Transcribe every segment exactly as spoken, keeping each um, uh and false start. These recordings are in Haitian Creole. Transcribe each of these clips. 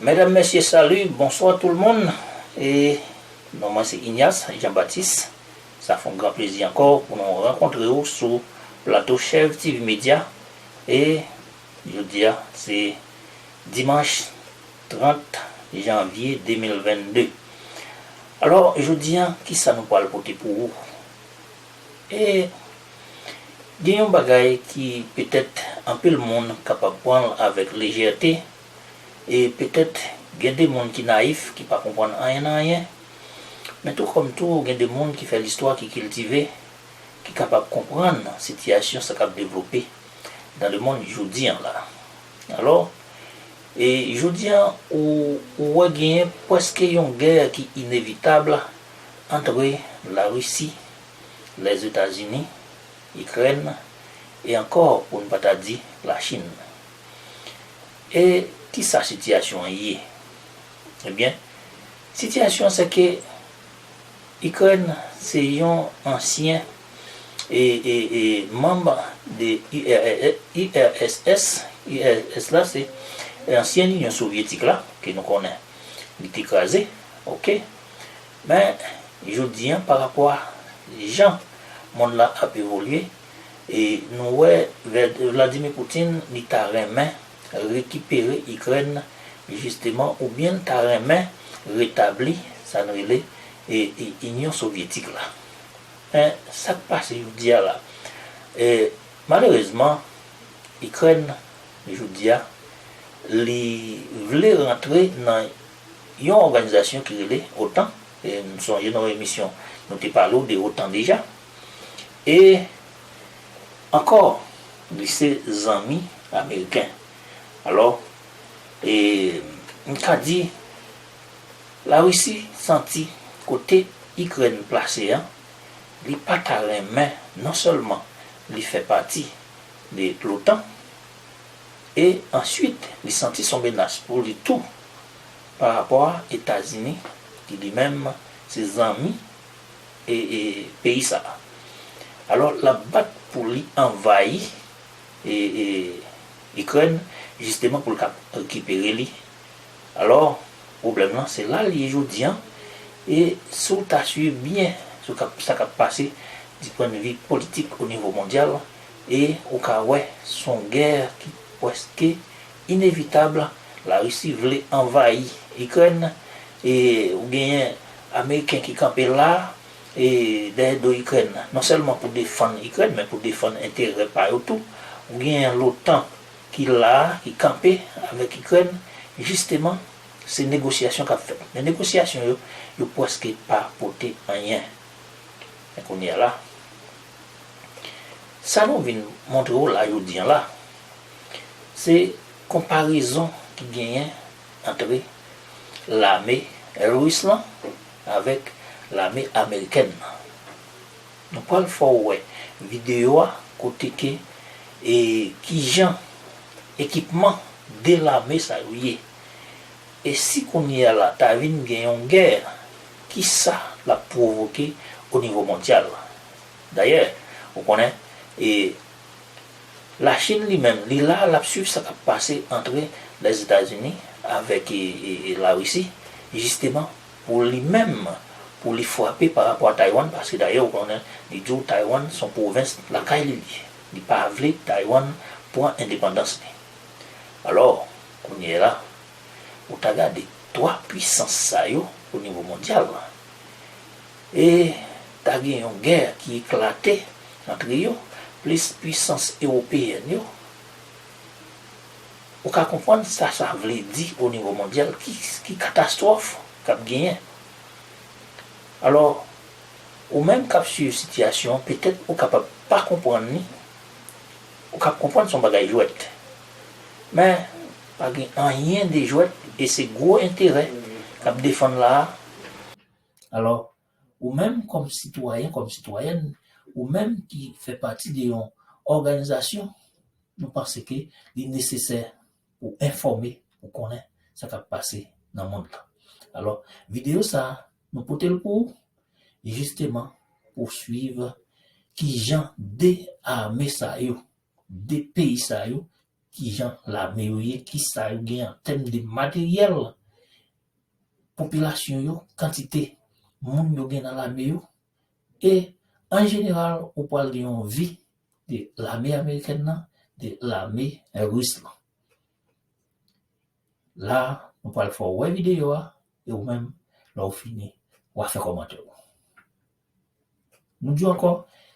Medam, mesye, salut, bonsoir tout le monde. E non mwen se Ignace Jean Baptiste. Sa fè yon gran plezi ankò pou nou rankontre w sou plato Chèv T V Media. E jodi a se dimanch trant janvye de mil vennde. Alò, jodi a, kisa nou pral pote pou ou? E gen yon bagay ki petèt anpil moun kapab pran l avèk lejète, e petèt gen de moun ki nayif, ki pa konprann anyen nan anyen. Men tou kòm tou, gen de moun ki fè listwa, ki kiltive, ki kapab konprann sitiyasyon sa k ap devlope dans le monde jodi a la. Alò, e jodi a, ou, ou wè genyen prèske yon gè ki inevitab antre Larisi, Lèzetazini, Ikrèn, e ankò, pou n pa ta di, Lachin. E kisa sitiyasyon an ye? Ebyen, sitiyasyon an se ke Ikrèn se yon ansyen e, e, e manm de U R S S. U R S S la se ansyen Linyon Sovyetik la, ke nou konnen. Li te kraze, oke. Men, jodi a, pa rapò a jan mond la ap evolye, e nou wè Vladimir Putin, li ta renmen rekipere Ikrèn, jisteman, oubyen l ta renmen retabli sa n rele e, e Inyon Sovyetik la. Men, sa k pase jodi a la? E, malerezman, Ikrèn, jodi a, li vle rantre nan yon òganizasyon ki rele OTAN. E nou sonje nan yon emisyon, nou te pale w de OTAN deja. E ankò, li se zanmi ameriken. Alò, e, m ka di, Larisi santi kote Ikrèn plase a, li pa ta renmen non sèlman li fè pati de l'OTAN, e answit, li santi s on menas pou li tou pa rapò a Etazini, ki li menm se zanmi e, e peyi sa a. Alò, l ap bat pou li anvayi e, e Ikrèn, jisteman pou l ka rekipere li. Alò, pwoblèm lan, se la l ye jodi a. E si w ta swiv byen sou k ap, sa k ap pase di pwennvi politik o nivo mondyal, e ou ka wè s on gè ki prèske inevitab. Larisi vle anvayi Ikrèn, e ou genyen Ameriken ki kanpe la, e dèyè do Ikrèn, non sèlman pou defann Ikrèn, men pou defann enterè pa yo tou. Ou genyen l'OTAN ki la, ki kanpe avèk Ikrèn, jisteman, se negosyasyon k ap fèt. Men negosyasyon yo, yo prèske pa pote anyen. Men kounye a la, sa nou vin montre w la jodi a la, se konparezon ki genyen antre lame ris lan avèk lame amerikèn nan. Nou pral fè w wè videyo a kote ke, e, kijan ekipman de lame sa yo ye. E si kounye a la ta vin gen yon gè, kisa l ap pwovoke o nivo mondyal? Dayè, ou konnen, e, Lachin li menm, li la, l ap swiv sa k ap pase antre Lèzetazini avèk, e, e, e Larisi, jisteman pou li menm, pou li frape pa rapò a Taiwan, paske dayè, ou konnen, li di w Taiwan s on pwovens lakay li li. Li pa vle Taiwan pran endepandans li. Alò, kounye a la, ou ta gade twa pwisans sa yo o nivo mondyal, e ta gen yon gè ki eklate antre yo, plis pwisans ewopeyèn yo, ou ka konprann sa sa vle di o nivo mondyal, ki, ki katastwòf k ap genyen. Alò, ou menm k ap swiv sitiyasyon an, petèt ou kapab pa konprann li, ou ka konprann s on bagay jwèt. Men, pa gen anyen de jwèt, e se gwo enterè k ap defann la a. Alò, ou menm kòm sitwayen, kòm sitwayèn, ou menm ki fè pati de yon òganizasyon, nou panse ke li nesesè pou enfòme, pou konnen sa k ap pase nan mond lan. Alò, videyo sa a, nou pote l pou ou, jisteman pou swiv kijan de ame sa yo, de peyi sa yo, kijan lame yo ye, kisa yo gen an tèm de materyèl, popilasyon yo, kantite moun yo gen nan lame yo. E an jeneral, ou pral gen yon vi de lame amerikèn nan, de lame ris lan. La, nou pral fè w wè videyo a, e ou menm, lè w fini, w a fè kòmantè w. Nou di w ankò,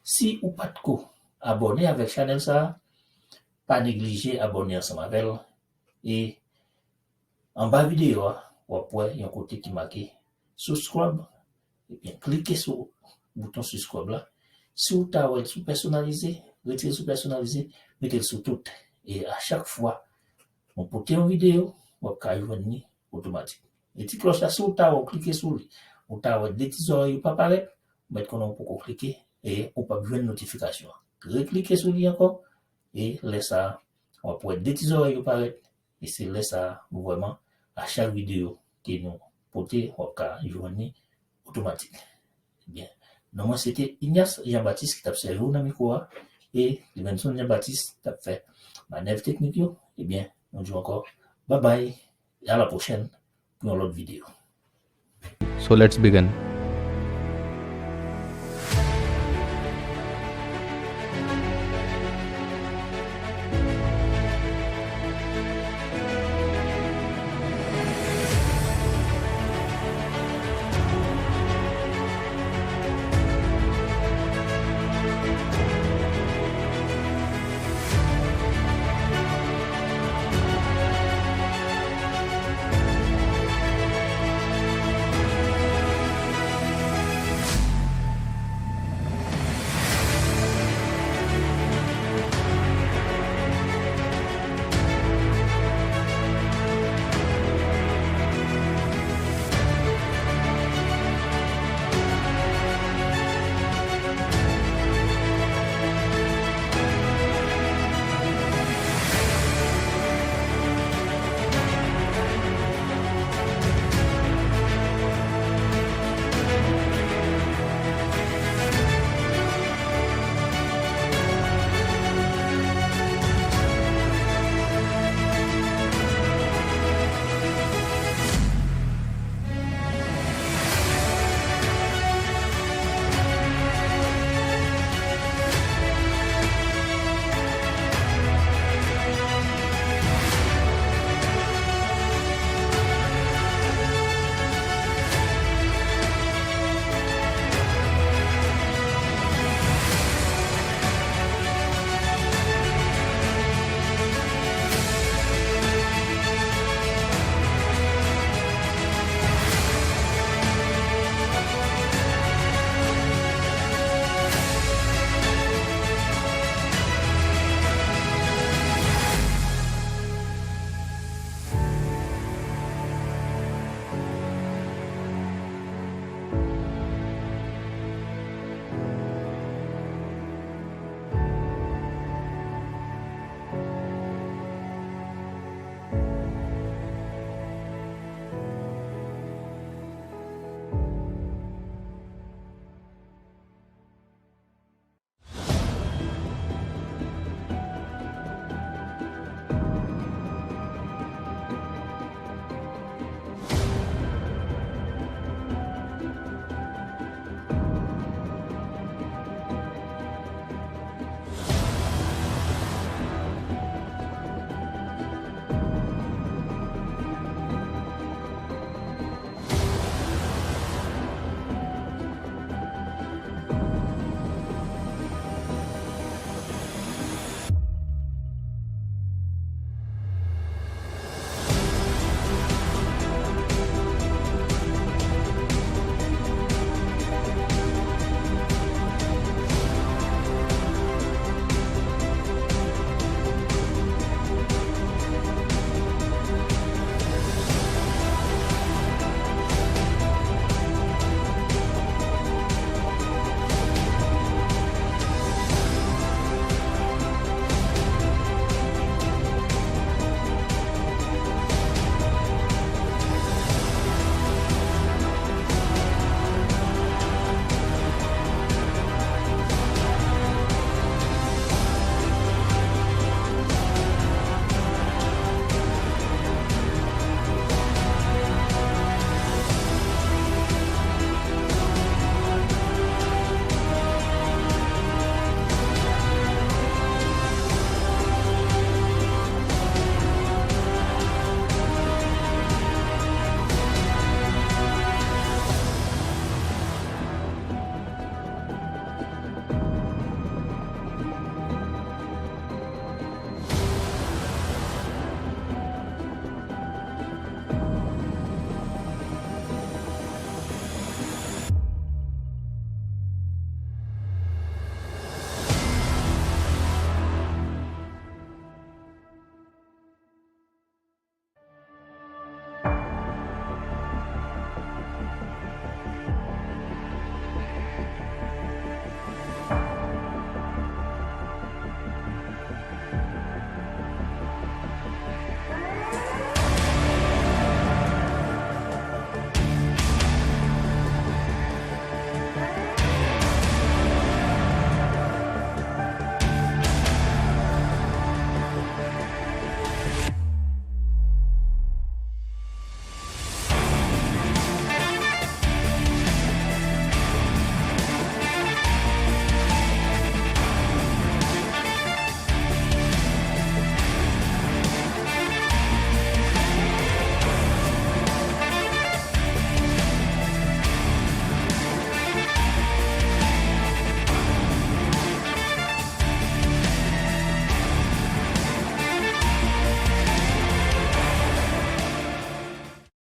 si ou pa t ko abòne avèk chanèl sa a, pa neglije abòne ansanm avè l. E anba videyo a, w ap wè yon kote ki make subscribe. Ebyen, klike sou bouton subscribe la. Si w ta wè l sou pèsonalize, retire l sou pèsonalize, mete l sou tout. E a chak fwa nou pote yon videyo, w ap ka jwenn li otomatik. E ti klòch la, si w ta wè w klike sou li, ou ta wè de ti zòrèy yo pa parèt, ou mèt konnen w poko klike e ou p ap jwenn notifikasyon an. Reklike sou li ankò, e lè sa a, w ap wè de ti zòrèy yo parèt, e se lè sa a, vrèman, a chak videyo ke nou pote, w ap ka jwenn li otomatik. Ebyen, non mwen se te Ignace Jean Baptiste ki t ap sèvi w nan mikwo a, e Livenson Jean Baptiste t ap fè manèv teknik yo. Ebyen, nou di w ankò, babay, e a la pwochèn pou yon lòt videyo. So let's begin.